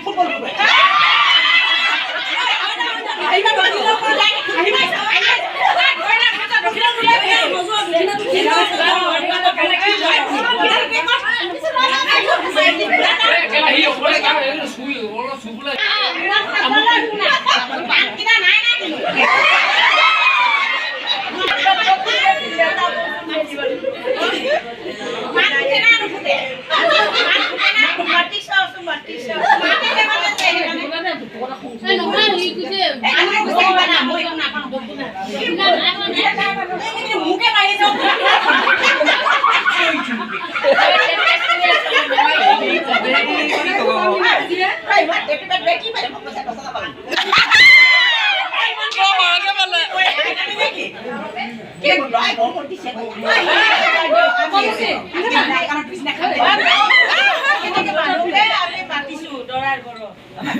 Football. মুখে মাৰি।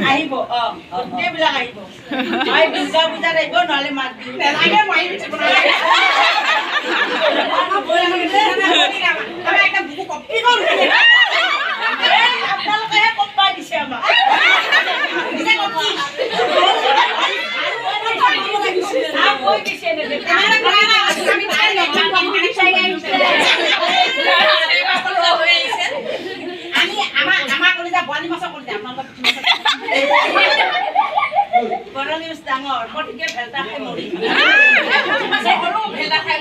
আহিব অ, গোটেইবিলাক আহিব। দুৰ্গা পূজাত আহিব, নহ'লে মাঘ বিহু। আপোনালোকেহে কম্পা দিছে আমাক। আমি আমাৰ কলিজা বৰালি মাছৰ কলিজা, আপোনালোকৰ বৰালি মাছ ডাঙৰ। মই ঠিকে ভেলটা খাই মৰিম। সৰু ভেলটা খাই।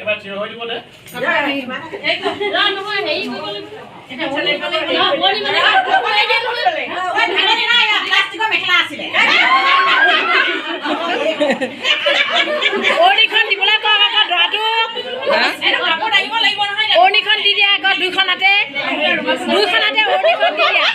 এবাৰ থিয় হৈ দিব দে। অৰ্ণিখন দিবলৈ কওক আকৌ দৰাটোক। অৰ্ণিখন দি দিয়া আকৌ দুইখন হাতে, দুইখন হাতে অৰ্ণিখন দি দিয়া।